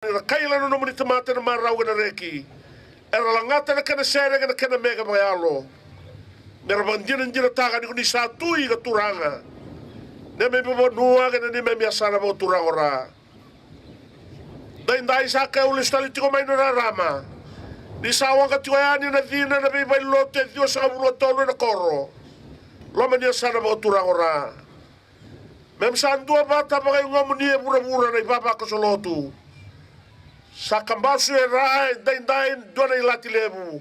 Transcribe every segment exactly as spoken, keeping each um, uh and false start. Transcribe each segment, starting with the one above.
ni ra kaila na nomuni tamata ena marau kei na reki. Era lagata na kena sere kei na kena meke vakayalo. Me ra vakadinadinataka ni ko ni sa Tui ka Turaga. Neimami vanua kei na neimami yasana vakaturaga o Ra. Daidai sa kau lesu tale tiko mai na rarama. Ni sa waqa tiko yani na cina na veivalenilotu e ciwasagavulu ka tolu ena koro. Loma ni yasana vakaturaga o Ra. Memi sa duavata vakaiugamuni e vuravura na ivavakoso lotu. Sa kabasu e Ra edaidai e dua na ilati levu.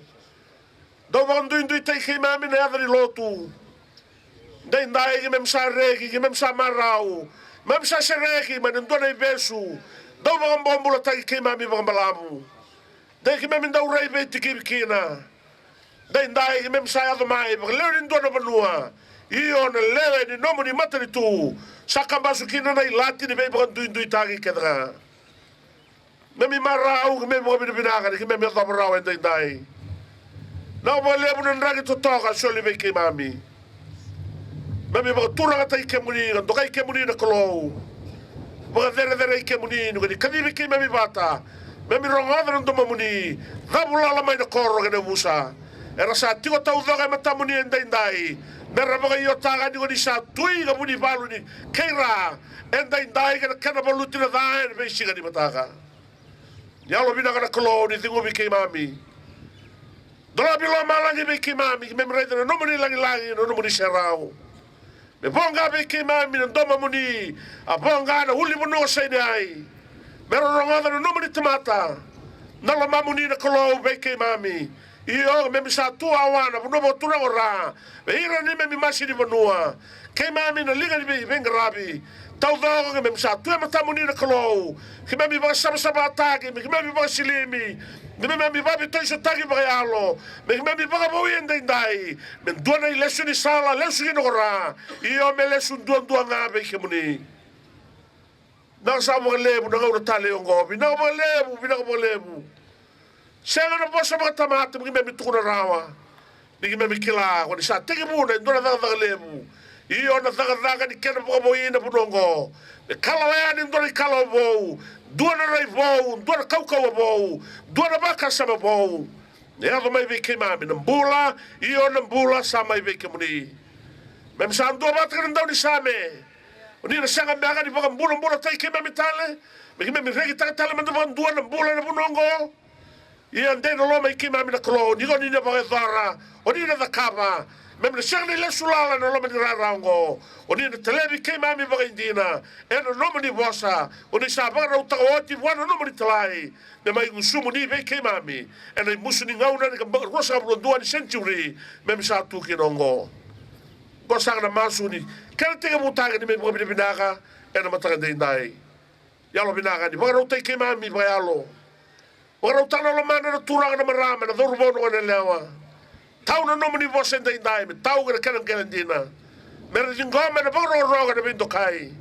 Dau vakaduiduitaki keimami na yaca ni lotu. Daidai keimami sa reki, keimami sa marau. Keimami sa sereki mai na dua na ivesu. Dau vakabobulataki keimami vakabalavu. Dei keimami dau rai veitikivi kina. Daidai keimami sa yaco mai vakalewe ni dua na vanua. Io, na lewe ni nomuni matanitu. Sa kabasu kina na ilati ni veivakaduiduitaki kece ga. Memi marau, memi vakavinavinaka ni keimami yacova rawa edaidai. Na vakalevu na draki totoka soli vei keimami. Memi vakaturagataki kemuni, ka dokai kemuni na Kalou. Vakacerecerei kemuni, ni ko ni kacivi keimami vata. Memi rogoca na domomuni, cavu lala mai na koro kei na vusa. Era sa tiko taucoko e matamuni edaidai. Me ra vakaiotaka ni ko ni sa Tui ka Vunivalu ni kei Ra. Edaidai kei na kena valuti na ca ena veisiga ni mataka. Ni yalovinaka na Kalou ni ciqomi keimami. Dolavi lomalagi vei keimami, keimami raica na nomuni lagilagi, na nomuni serau. Me voqa vei keimami na domomuni, a voqa na ulunivanua o Saineai. Me ra rogoca na nomuni tamata, na lomamuni na Kalou vei keimami. Io, keimami sa tu wawa na vanua vakaturaga o Ra. Vei ira na neimami masi ni vanua. Keimami na liga ni vei, veiqaravi. Taucoko keimami sa tu e matamuni na Kalou. Keimami vakasavasavataki, me keimami vakasilimi. Me keimami vakaveitoisotaki vakayalo. Me keimami vakavoui edaidai. Me dua na ilesu ni sala, lesu kina ko Ra. Io, me lesu duadua ga vei kemuni. Vinaka saka vakalevu na gauna talei oqo. Vinaka vakalevu, vinaka vakalevu. Sega na vosa vakatamata me keimami tukuna rawa. Ni keimami kila ko ni sa tekivuna e dua na cakacaka levu. Io, na cakacaka ni kena vakavoui na vanua oqo. Me kalawa yani e dua na ikalawa vou. Dua na rai vou, dua na kaukauwa vou. Dua na vakasama vou. E yaco mai vei keimami na bula. Io, na bula sa mai vei kemuni. Keimami sa duavata kei na daunisame. O ni na sega beka ni vakabulabulataki keimami tale, me keimami rekitaka tale mada vakadua na bula ena vanua oqo. Ia dei na loma i keimami na Kalou, ni ko ni na vakayacora, o ni na cakava. Keimami na sega ni lesu lala ena loma ni rara oqo. O ni na talevi keimami vakaidina ena nomuni vosa. O ni sa vakarautaka oti vua na nomuni talai me mai gusumuni vei keimami ena imusu ni gauna ni ka ruasagavulu ka dua ni senitiuri keimami sa tu kina oqo. Oqo saka na masu ni kena tekivutaki ni mai vakavinavinaka ena mataka daidai. Yalovinaka ni vakarautaki keimami vakayalo. Vakarautaka na lomadra na turaga, na marama, na cauravou, na goneyalewa. Tau na nomuni vosa edaidai me tau kei na kena qele dina. Me ra ciqoma ena vakarokoroko, ena veidokai.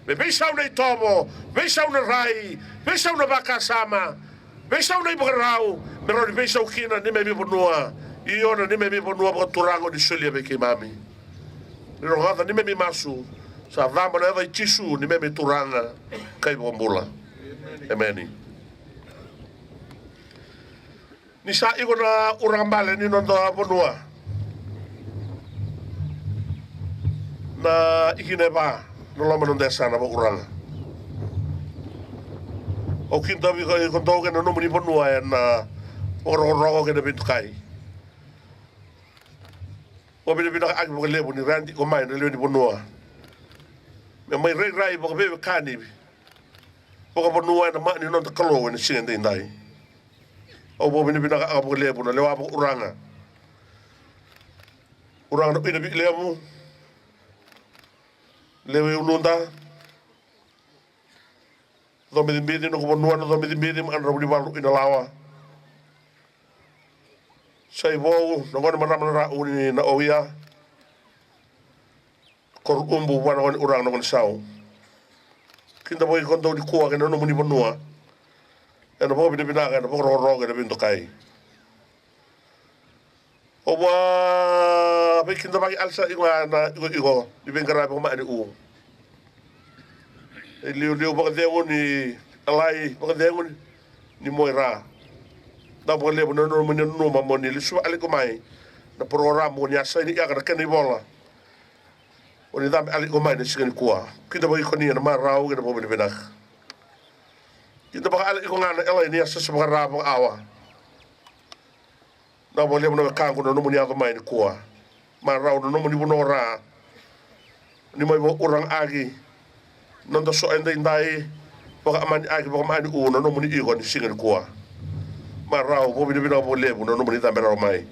Me veisau na itovo, veisau na rai, veisau na vakasama. Veisau na ivakarau, me rawa ni veisau kina na neimami vanua. Io, na neimami vanua vakaturaga o ni solia vei keimami. Ni rogoca na neimami masu, sa caba ena yaca i Jisu, neimami Turaga ka iVakabula. Emeni. Ni sa iko na uraga bale ni noda vanua. Na ikina e va na loma noda yasana vakauraga. Au kidavaki iko dou kei na nomuni vanua ena vakarokoroko kei na veidokai. Vakavinavinakataki vakalevu ni radi iko mai na lewe ni vanua me mai rairai vakaveiwekani vakavanua ena maʻa ni noda Kalou ena siga edaidai. Au vakavinavinakataka vakalevu na lewa vakauraga. Uraga na Uinaveilevu, lewe i Unuda, Comicibici, noqu vanua na Comicibici, madravu ni valu i Nalawa. Sa i vou na gone marama na Rau ni na Oia. Koro Ubu vua na gone Uraga na gone Sau. Kidavaki iko dou nikua kei na nomuni vanua ena vakavinavinaka, ena vakarokoroko, ena veidokai. Au a veikidavaki ale sara iko ga na iko iko ni veiqaravi vakamaʻaniu. E liuliu vakacegu ni Alai Vakacegu ni Moira. Naka vakalevu na nomuni nanuma mo ni lesu vakayaco mai na porokaramu ni a saini yaka na kena ivola. O ni cabe yali iko mai na siga nikua. Kidavaki iko ni na marau kei na vakavinavinaka. Kidavaki yali iko ga na Alai ni a sasa vakara vakaawa. Naka vakalevu na wekaqu na nomuni yaco mai nikua. Marau na nomuni vanua o Ra. Ni mai vakauragaki noda so edaidai, vakaamani aki vakamani u na nomuni iko ni siga nikua. Marau, vakavinavinaka vakalevu na nomuni cabe rawa mai.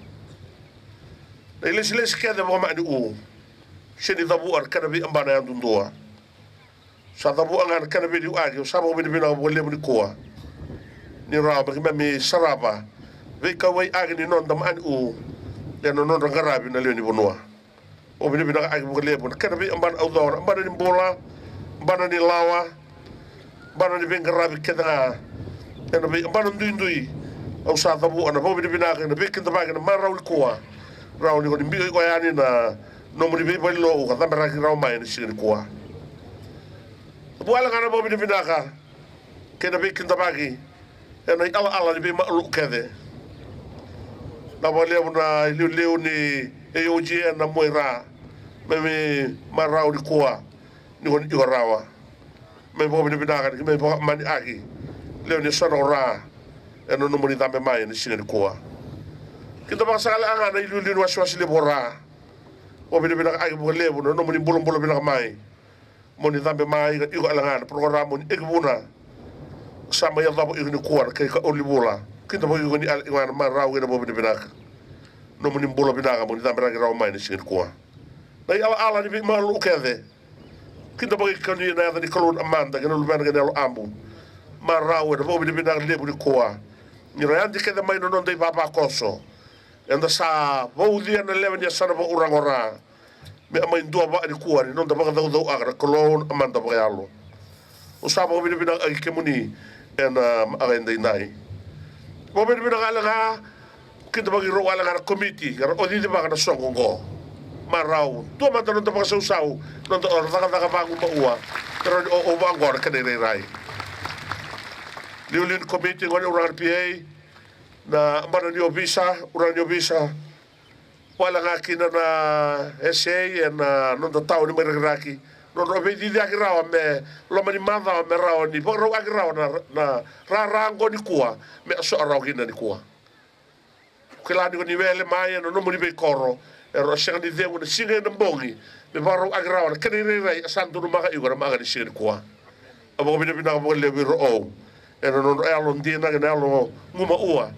Na ilesilesi kece vakamani u, sega ni cavua na kena veiabana yadudua. Sa cavua ga na kena veiliuaki, au sa vakavinavinaka vakalevu nikua. Ni rawa me keimami sarava veikauwaiaki ni noda mani u ena nodra qaravi na lewe ni vanua. Au vakavinavinaka aki vakalevu na kena veiabana au cau, na abana ni bula, abana ni lawa, abana ni veiqaravi kece ga. Ena veiabana duidui au sa cavua na vakavinavinaka, na veikidavaki, na marau nikua. Rawa ni ko ni biu iko yani na nomuni veivalenilotu ka caberaki rawa mai na siga nikua. Cavua yali ga na vakavinavinaka kei na veikidavaki ena iyaloyalo ni veimalua kece. Naka vakalevu na iliuliu ni A O G ena Moira. Keimami marau nikua ni ko ni iko rawa. Keimami vakavinavinaka ni keimami vakamani aki lewe ni yasana o Ra ena nomuni cabe mai ena siga nikua. Kidavaki saka yali ga na iliuliu ni wasewase levu o Ra. Vakavinavinaka aki vakalevu na nomuni bulabula vinaka mai. Mo ni cabe mai ka iko yali ga na porokaramu ni Ekivuna. Sa mai yacova iko nikua na kai ka olivula. Kidavaki iko ni yali iko ga na marau kei na vakavinavinaka. Nomuni bula vinaka mo ni caberaki rawa mai na siga nikua. Na iyaloyalo ni veimalua kece. Kidavaki iko ni na yaca ni Kalou na Amada kei na Luvena kei na Yalo Abu. Marau ena vakavinavinaka levu nikua. Ni ra yadi kece mai na noda ivavakoso. Eda sa vauci ena lewe ni yasana vakauraga o Ra. Me a mai dua vaka nikua ni noda vakacaucauaka na Kalou na Amada vakayalo. Au sa vakavinavinaka aki kemuni ena maaka edaidai. Vakavinavinaka yali ga, kidavaki rau yali ga na komiti ka ra o cicivaka na soqo oqo. Marau, dua mada noda vakasausau, noda o cakacaka vagumaua. Ka rawa ni o, o vaqo na kena irairai. Liuliu ni komiti, gone uraga na P A, na abana ni ovisa, uraga ni ovisa. Wale ga kina na S A ena noda tawa ni Mairakiraki. Nodra o veiciciyaki rawa me loma ni macawa me rawa ni vakarauaki rawa na, na rara oqo nikua me a so a rawa kina nikua. Kila ni ko ni wele mai ena nomuni veikoro, era o sega ni cegu na siga ena bogi me vakarauaki rawa na kena irairai a sa donumaka iko na maaka ni siga nikua. A vakavinavinaka vakalevu vei rau ena nodra yalo dina kei na yalo gumaua.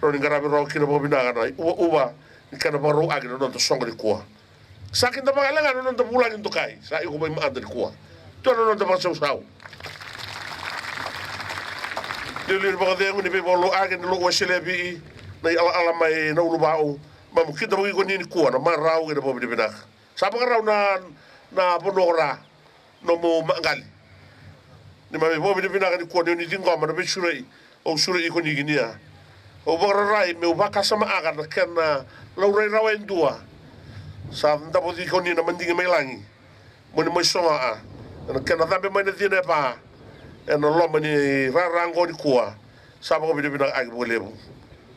Rau ni qaravi rau kina vakavinaka na iuvauva ni kena vakarauaki na noda soqo nikua. Sa kidavaki yali ga na noda vulagi dokai sa iko mai mada nikua. Tua na noda vakasausau. Liuliu ni vakacegu ni veivakalougatataki ni Lou Wesele Vii, na iyaloyalo mai Nauluvau. Mamu kidavaki iko ni nikua na marau kei na vakavinavinaka. Sa vakarau na, na vanua o Ra. Nomu maqali. Ni mami vakavinavinaka nikua ni o ni ciqoma na veisurei au surei iko ni kinia. Au vakararai meu vakasamaaka na kena laurai rawa e dua. Sa davoci iko ni na madigi mai lagi mo ni mai sogoa ena kena cabe mai na cina e va ena loma ni rara oqo nikua. Sa vakavinavinaka aki vakalevu.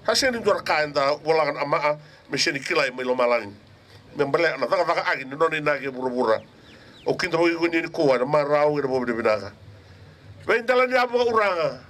Sa sega ni dua na ka eda volaga na amaa me sega ni kilai mai lomalagi. Me balea na cakacaka aki ni nona inaki e vuravura. Au kidavaki iko ni nikua ena marau kei na vakavinavinaka. Veidela ni yavu vakauraga